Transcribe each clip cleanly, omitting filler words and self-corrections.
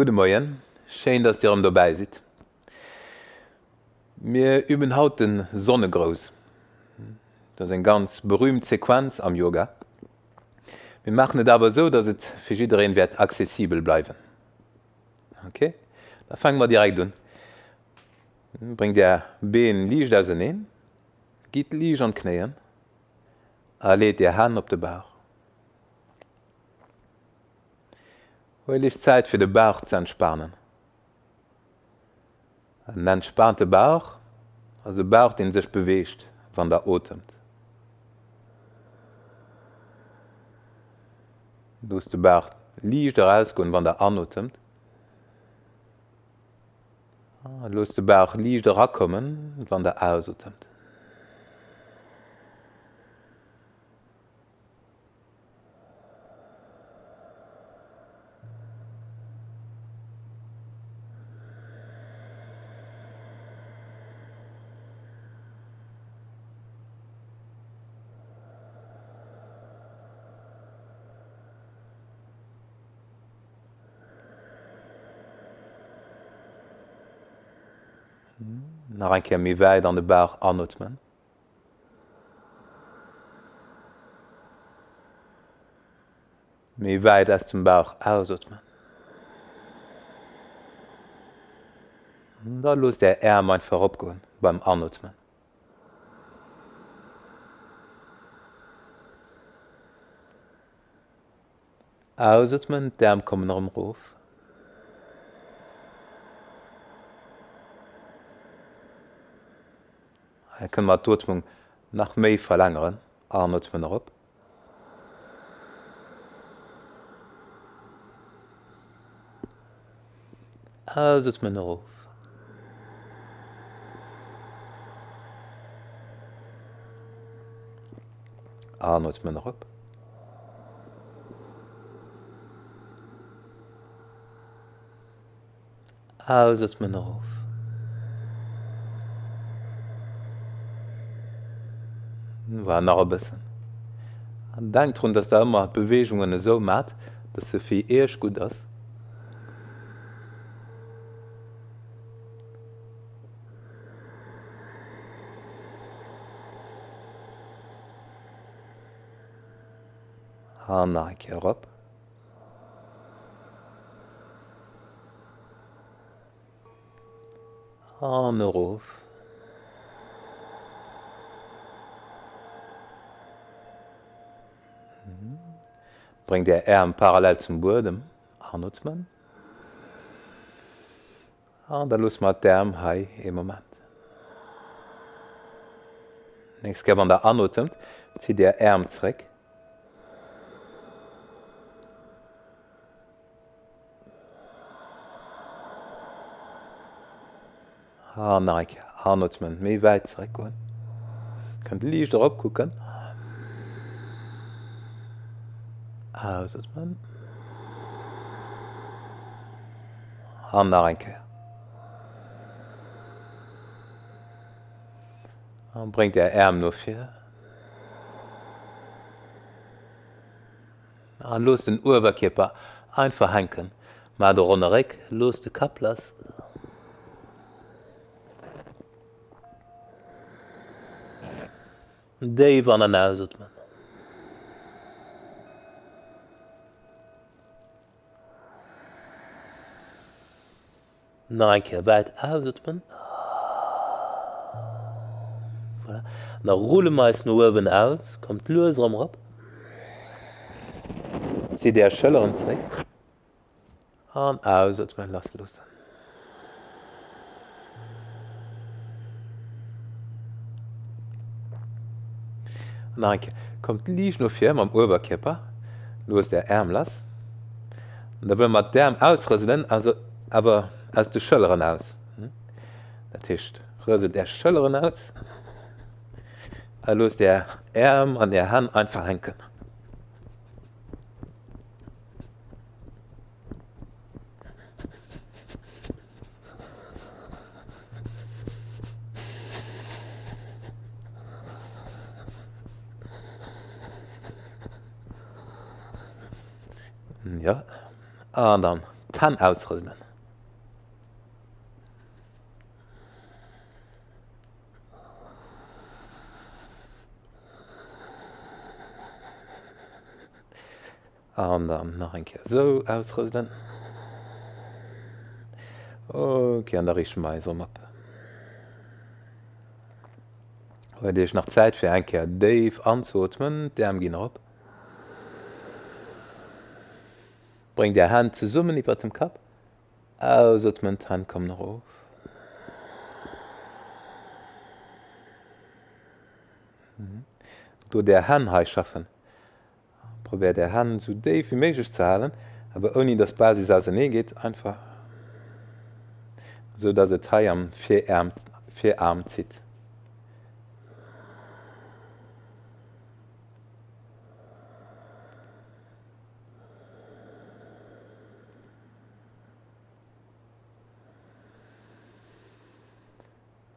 Gudde Moien, schéin dass dir erëm dobäi sidd. Mir üben haut de Sonnegrouss. Dat ass eng ganz berühmt Sequenz am Yoga. Mir maachen et awer esou, dass et fir jiddereen wäert accessibel bleiwen. Ok, da fänke mer direkt un. Bréngt är Been liicht auseneen, gitt liicht an d'Knéien a leet är Hänn op de Bauch. Huel iech Zäit fir de Bauch ze entspanen. En entspaante Bauch ass e Bauch deen sech beweegt wann der otemt. Loosst de Bauch liicht erausgoen wann der anotemt. Loosst de Bauch liicht erakommen wann der ausotemt. Nach eng Kéier méi wäit an de Bauch anootmen. Méi wäit aus dem Bauch ausootmen. Da loosst Är Äerm einfach eropgoen beim Anootmen. Ausootmen, d'Äerm kommen erëm erof. Hei kënne mer d'Ootmung nach méi verlängeren. Anootmen erop. Ausootmen erof. Anootmen erop. Ausatmen erof. Voilà, nach e bëssen. An denkt drun, dass der ëmmer d'Beweegungen esou maacht, dass se fir iech gutt ass. An nach eng Kéier erop. An erof. Bréngt Är Äerm parallel zum Buedem. Anootmen. An da loosse mer d'Äerm hei ee Moment. Nächst Kéier wann der anotemt, zitt Är Äerm zréck. An nach eng Kéier anootmen, méi wäit zeréck goen. Kënnt liicht erop kucken. Ausatmen. An nach eng Kéier. An bréngt Är Äerm no vir. An loosst den Uewerkierper einfach hänken. Maacht e ronne Réck, loosst de Kapp lass. Déif an an ausotmen. Nach eng Kéier wäit ausotmen. Voilà. An da rulle mer eis no uewen aus. Kommt lues erëm erop. Zitt Är Schëlleren zréck. An ausotmen, lass loossen. An nach eng Kéier. Kommt liicht no vir mam Uewerkierper. Loosst Är Äerm lass. An da wëlle mer d'Äerm ausrëselen, also awer aus de Schëlleren aus. Dat heescht, rëselt Är Schëlleren aus a loosst Är Äerm an Är Hänn einfach hänken. Jo, an dann d'Hänn ausrëselen. An dann nach eng Kéier esou ausrëselen. Ok, an da riichte mer eis erëm op. Huet Iech nach Zäit fir eng Kéier déif anzeootmen. D'Äerm ginn erop. Bréngt Är Hänn zesummen iwwert dem Kapp. Ausootmen, d'Hänn kommen erof. Do Är Hänn hei schaffen. Probéiert är Hänn esou déif wéi méiglech ze halen, awer ouni dass d'Basis ausernee geet, einfach esou dass et hei am Virarm zitt.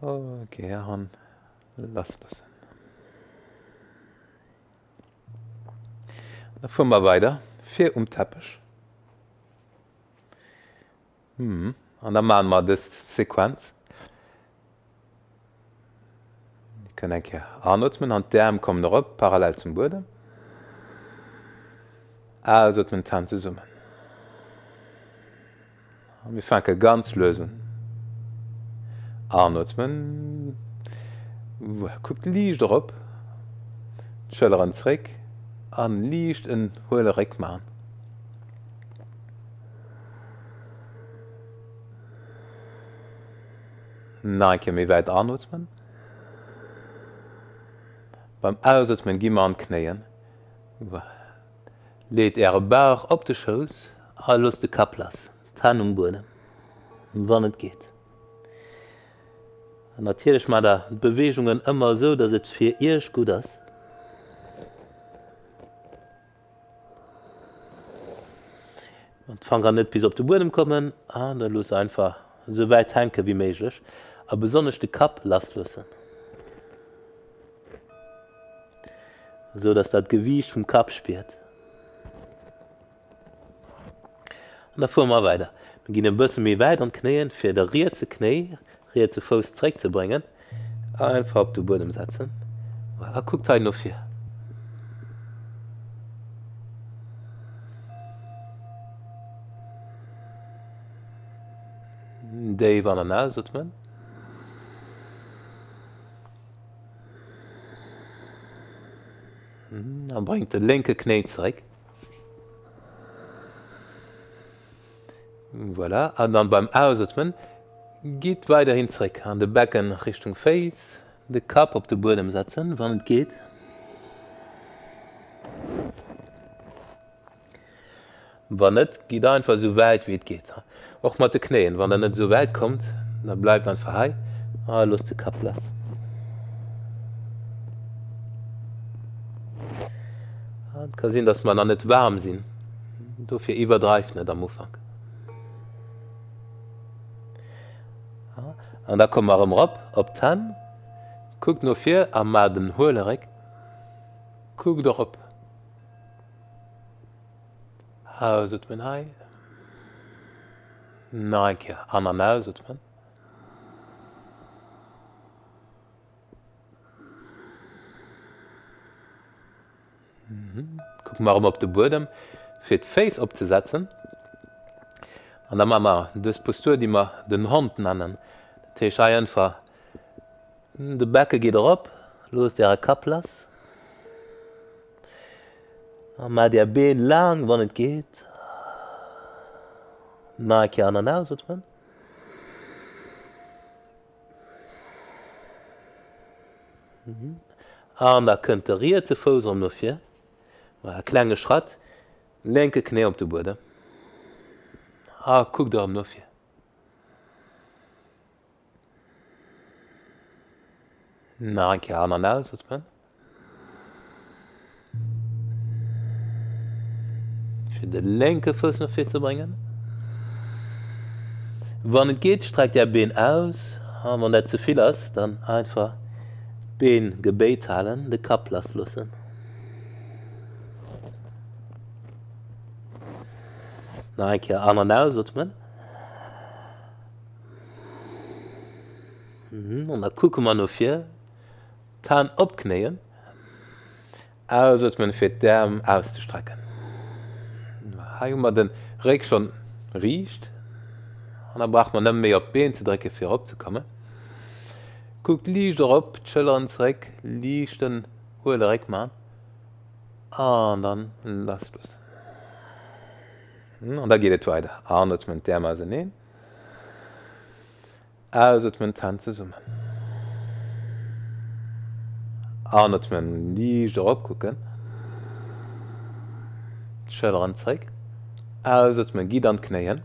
Ok, an lass loossen. Da fuere mer weider vir um Teppech. An da maache mer dës Sequenz. Dir kënnt eng Kéier anootmen an d'Äerm kommen erop parallel zum Buedem. Ausootmen, d'Hänn zesummen. A mir fänke ganz lues un. Anootmen, kuckt liicht erop, d'Schëlleren zréck an liicht en huele Réck man. Nach eng Kéier méi wäit anootmen. Beim Ausootmen gi mer an d'Knéien. Leet Äre Bauch op de Schouss a loosst de Kapp lass, d'Hänn um Buedem, wann et geet. An natierlech maacht der d'Beweegungen ëmmer esou, dass et fir Iech gutt ass. Wann d'Fanger net bis op de Buedem kommen, da loosst einfach esou wäit hänke wéi méiglech a besonnesch de Kapp lass loossen. Esou dass der d'Gewiicht vum Kapp spiert. An da fuere mer weider. Mir ginn e bësse méi wäit an d'Knéien, fir de rietse Knéi, rietse Fouss zréck ze bréngen. Einfach op de Buedem setzen. A kuckt hei no vir. Déif an an ausootmen. A bréngt de lénke Knéi zeréck. Voilà, an dann beim Ausatmen gitt weiderhin zréck an de Becken Richtung Féiss, de Kapp op de Buedem setzen, wann et geet. Wann net, gitt einfach esou wäit wéi et geet. Och mat de Knéien, wann der net esou wäit kommt, da bleift einfach hei a loosst de Kapp lass. Et ka sinn, dass mer nach net waarm sinn, dofir iwwerdreift net am Ufank. An da komme mer erëm erop op d'Hänn, kuckt no vir a maacht en huele Réck, kuckt erop. Ausotmen hei. Nach eng Kéier an an ausotmen. Kucke mer erëm op de Buedem fir d'Féiss opzesetzen. An da maache mer dës Postur, déi mer den Hond nennen. Dat heescht hei einfach, de Becke geet erop, loosst Äre Kapp lass a maacht Är Been laang, wann et geet. Nach eng Kéier an an ausotmen. An da kënnt de rietse Fouss erëm no vir, e klenge Schratt, lénke Knéi op de Buedem a kuckt erëm no vir. Nach eng Kéier an an ausatmen. Fir de lénke Fouss no vir ze bréngen. Wann et geet, streckt Är Been aus. A wann dat ze vill ass, dann einfach d'Been gebéit halen, de Kapp lass loossen. Nach eng Kéier an an ausootmen. An da kucke mer no vir, d'Hänn op d'Knéien. Ausootmen fir d'Äerm auszestrecken. Hei hu mer de Réck schonn riicht an da brauche mer nëmme méi op d'Been ze drécke fir eropzekommen. Kuckt liicht erop, d'Schëlleren zeréck, liicht den huele Réck man an dann lass loossen. An da geet et weider. Anotmen, d'Äerm auseneen. Ausotmen, d'Hänn zesummen. Anotmen, liicht erop kucken, d'Schëlleren zréck. Ausotmen, gitt an d'Knéien.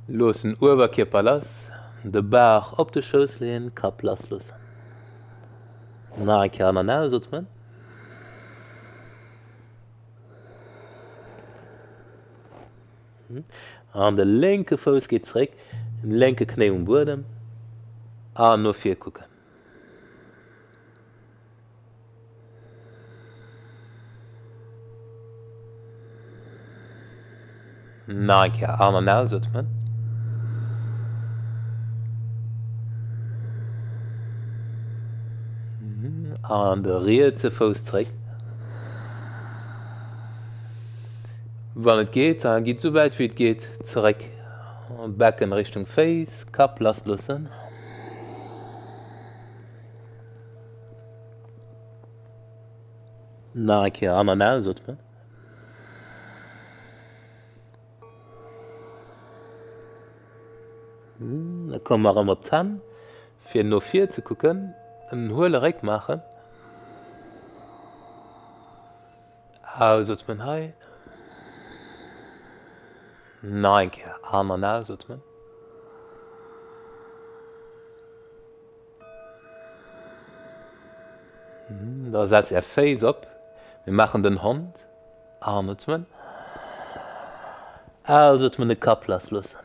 Looss den Uewerkierper lass, de Bauch op de Schouss leeën, Kapp lass loossen. Nach eng Kéier an an ausotmen. An de lénke Fouss geet zréck, lénke Knéi um Buedem an no vir kucken. Nach eng Kéier an an ausotmen. An de rietse Fouss zréck. Wann et geet, gitt esou wäit wéi et geet zeréck, Becken Richtung Féiss, Kapp lass loossen. Nach eng Kéier an an ausotmen. Da komme mer erëm op d'Hänn, fir no vir ze kucken, en huele Réck maachen. Ausotmen hei. Nach eng Kéier an an ausotmen. Da setzt är Féiss op. Mir maachen den Hond. Anotmen. Ausotmen, de Kapp lass loossen.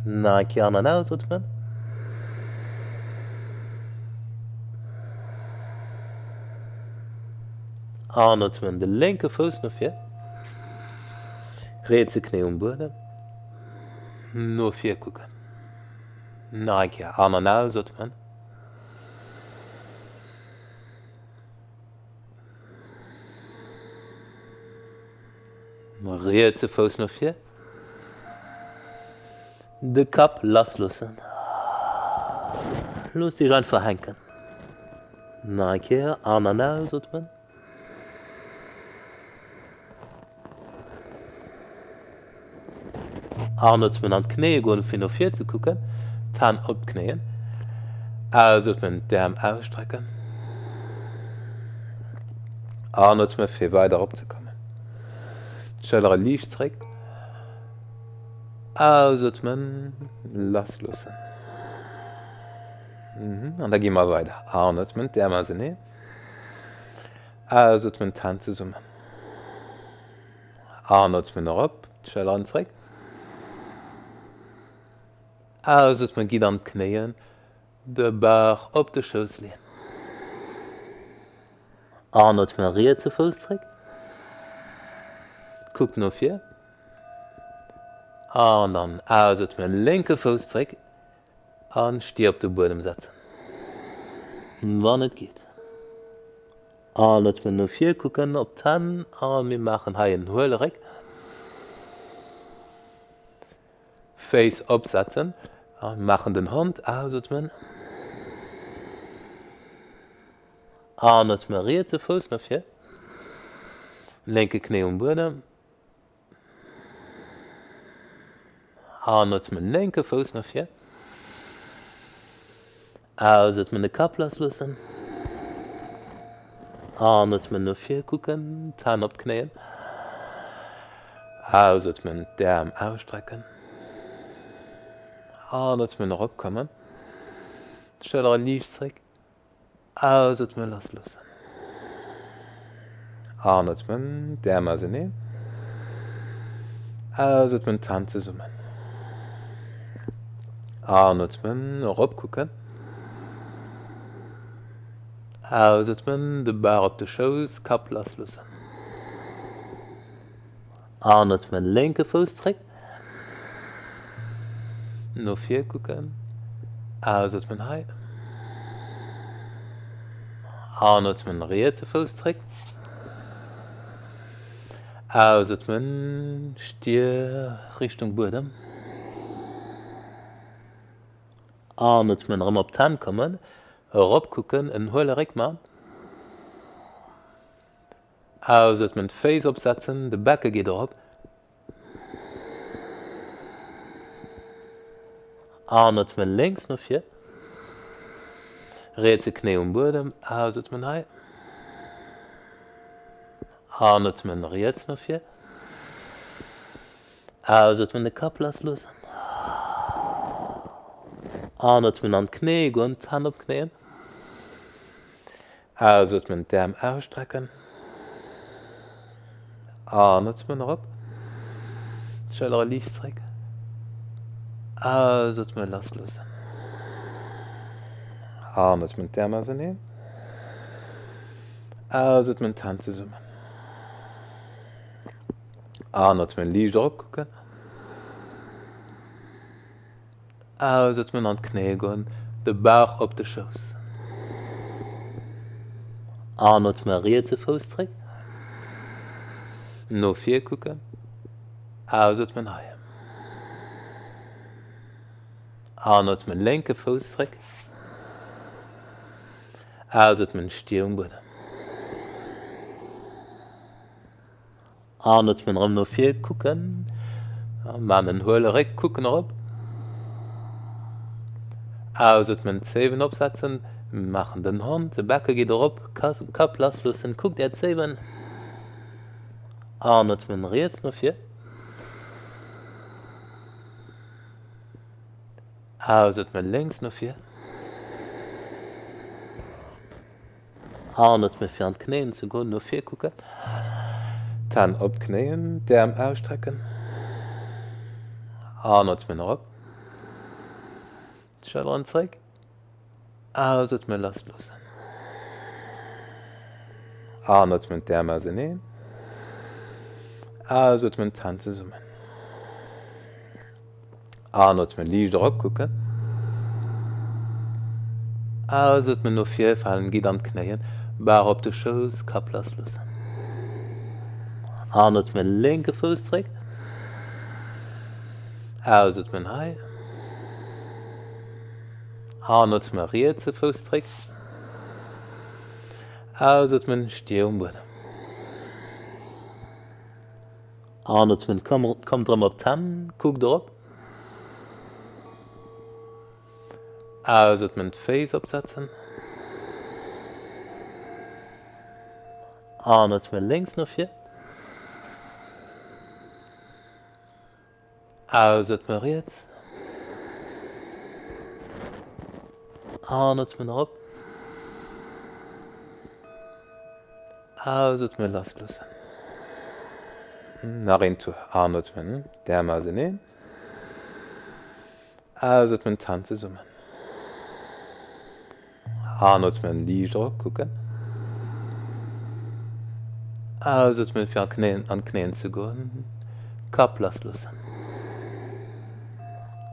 Nach eng Kéier an an ausotmen. Anotmen, de lénke Fouss no vir. Rietse Knéi um Buedem. No vir kucken. Nach eng Kéier an an ausotmen. Rietse Fouss no vir. De Kapp lass loossen. Looss dech einfach hänken. Nach eng Kéier an an ausotmen. Anotmen an d'Knéie goen fir no vir ze kucken, d'Hänn op d'Knéien. Ausotmen, d'Äerm ausstrecken. Anotme fir weider eropzekommen. D'Schëllere liicht zréck. Ausotmen, lass loossen. An da gi mer weider. Anotmen, d'Äerm auseneen. Ausotmen, d'Hänn zesummen. Anotmen erop, d'Schëlleren zréck. Ausotmen, gitt an d'Knéien, de Bauch op de Schouss leeën. Anotmen, rietse Fouss zréck. Kuckt no vir. An dann ausotmen, lénke Fouss zréck an Stier op de Buedem setzen, wann et geet. Anotmen, no vir kucken op d'Hänn a mir maachen hei en huele Réck. Féiss opsetzen a maachen den Hond. Ausotmen. Anotmen, rietse Fouss no vir, lénke Knéi um Buedem. Anotmen, lénke Fouss no vir. Ausotmen, de Kapp lass loossen. Anotmen, no vir kucken, d'Hänn op d'Knéien. Ausotmen, d'Äerm ausstrecken. Anotmen, eropkommen, d'Schëllere liicht zréck. Ausotmen, lass loossen. Anotmen, d'Äerm auseneen. Ausotmen, d'Hänn zesummen. Anotmen, erop kucken. Ausotmen, de Bauch op de Schouss, Kapp lass loossen. Anotmen, lénke Fouss zréck. No vir kucken. Ausotmen hei. Anotmen, rietse Fouss zréck. Ausotmen, Stier Richtung Buedem. Anotmen, erëm op d'Hänn kommen, erop kucken, en huele Réck man. Ausotmen, d'Féiss opsetzen, de Becke geet erop. Anotmen, lénks no vir. Rietse Knéi um Buedem, ausotmen hei. Anotmen, riets no vir. Ausotmen, de Kapp lass loossen. Anotmen, an d'Knéi goen, d'Hänn op d'Knéien. Ausotmen, d'Äerm ausstrecken. Anotmen, erop. D'Schëllere liicht zréck. Ausotmen, lassloossen. Anotmen, d'Äerm auseneen. Ausotmen, d'Hänn zesummen. Anotmen, liicht erop kucken. Ausotmen an d'Knéie goen, de Bauch op de Schouss. Anotmen, rietse Fouss zréck, no vir kucken. Ausotmen, hei. Anotmen, lénke Fouss zréck. Ausotmen, Stier um Buedem. Anotmen, erëm no vir kucken, maan en huele Réck, kucken erop. Ausotmen, Zéiwen opsetzen, maachen den Hond, de Becke geet erop, Kapp lass loossen, kuckt är Zéiwen. Anotmen, riets no vir. Ausotmen, lénks no vir. Anotmen fir an d'Knéien ze goen, no vir kucken, d'Hänn op d'Knéien, d'Äerm ausstrecken. Anotmen erop, d'Schëlleren zréck, ausotmen lass loossen. Anotmen d'Äerm auseneen, ausotmen d'Hänn zesummen. Anotmen, liicht erop kucken. Ausotmen, no vir falen, gitt an d'Knéien, Bauch op de Schouss, Kapp lass loossen. Anotmen, lénke Fouss zréck. Ausotmen hei. Anotmen, rietse Fouss zréck. Ausotmen, Stier um Buedem. Anotmen, kommt erëm op d'Hänn, kuckt erop. Ausotmen, d'Féiss opsetzen. Anotmen, lénks no vir. Ausotmen, riets. Anotmen, erop. Ausotmen, lassloossen. Nach een Tour. Anotmen, d'Äerm auseneen. Ausotmen, d'Hänn zesummen. Anotmen, liicht erop kucken. Ausotmen, fir an d'Knéien ze goen. Kapp lassloossen.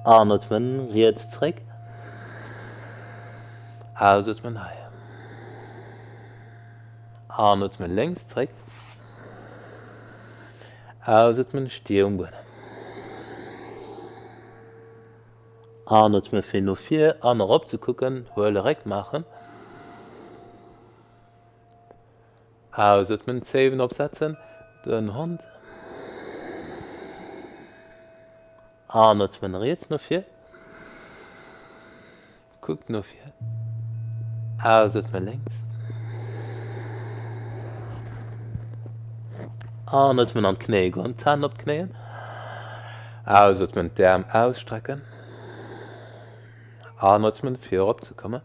Anotmen, riets zréck. Ausotmen, hei. Anotmen, lénks zréck. Ausotmen, Stier um Buedem. Anotmen, fir no vir an erop ze kucken, huele Réck maachen. Ausotmen, Zéiwen opsetzen, den Hond. Anotmen, riets no vir. Kuckt no vir. Ausotme lénks. Anotmen an d'Knéie goen, d'Hänn op d'Knéien. Ausotmen, d'Äerm ausstrecken. Anotmen, fir erop ze kommen.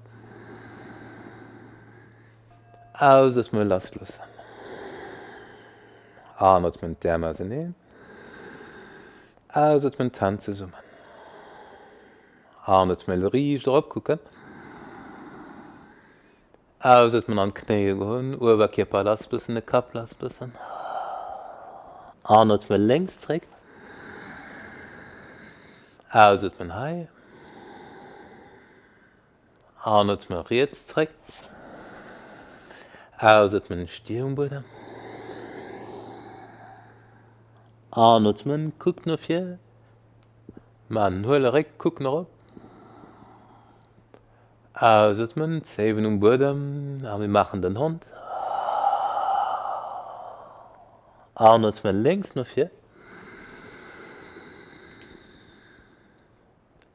Ausotme lassloossen. Anotmen, d'Äerm auseneen. Ausotmen, d'Hänn zesummen. Anotmen, riicht erop kucken. Ausotmen, an d'Knéie goen, Uewerkierper lassloossen, de Kapp lassloossen. Anotmen lénks zréck. Ausotmen hei. Anotmen riets zréck. Ausotmen Stier um Buedem. Anotmen, kuckt no vir. Maan en huele Réck, kucken erop. Ausotmen, Zéiwen um Buedem a mir maachen den Hond. Anotmen, lénks no vir.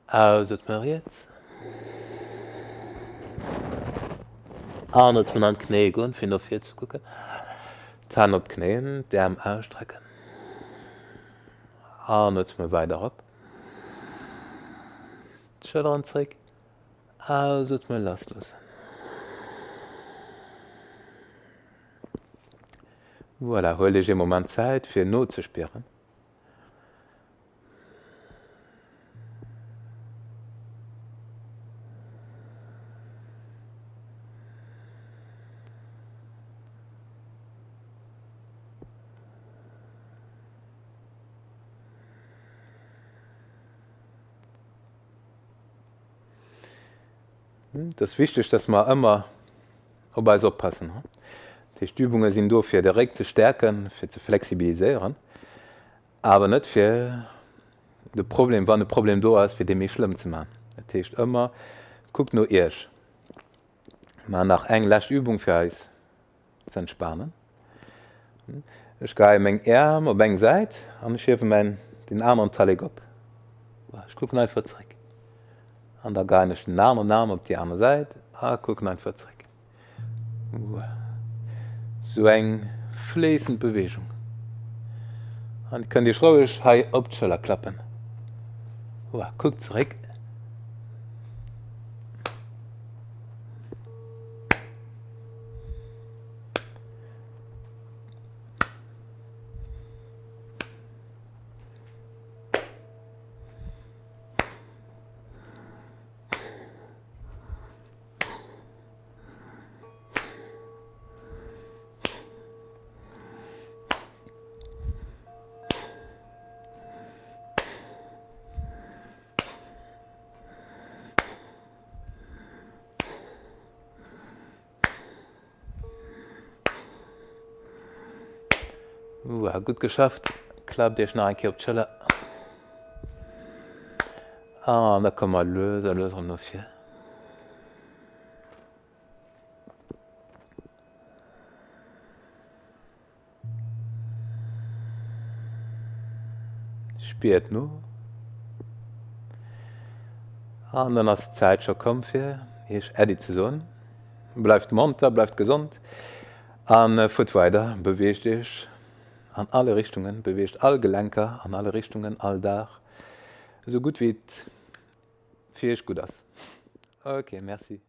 Ausotmen, riets. Anotmen, an d'Knéie goen, fir no vir ze kucken. D'Hänn op d'Knéien, d'Äerm ausstrecken. Anotmen, weider erop. D'Schëlleren zréck. Ausotmen, lassloossen. Voilà, huelt Iech ee Moment Zäit fir nozespieren. Et ass wichteg, dass mer ëmmer op eis oppassen. Dat heescht, d'Übunge sinn do, fir de Réck ze stäerken, fir ze flexibiliséieren, awer net fir de Problem, wann e Problem do ass, fir dee méi schlëmm ze maachen. Dat heescht ëmmer, kuckt no Iech. Maachen nach eng lescht Übung fir eis ze entspanen. Ech geheie meng Äerm op eng Säit an ech hiewe mäin den aneren Tallek op. Ech kucken einfach zréck. An da geheien ech den aneren Aarm op déi aner Säit a kucken einfach zréck. Sou eng fléissend Beweegung. An Dir kënnt Iech roueg hei op d'Schëller klappen. Kuckt zeréck. Ouah, gutt geschafft. Klappt iech nach eng Kéier op d'Schëller. An da komme mer lues a lues erëm no vir. Spiert no. An dann ass d'Zäit scho komm fir iech Äddi ze soen. Bleift monter, bleift gesond a fuert weider. Beweegt iech an alle Richtungen, beweegt all Gelenker an alle Richtungen all Dag, esou gutt wéi et fir iech gutt ass. Ok, merci.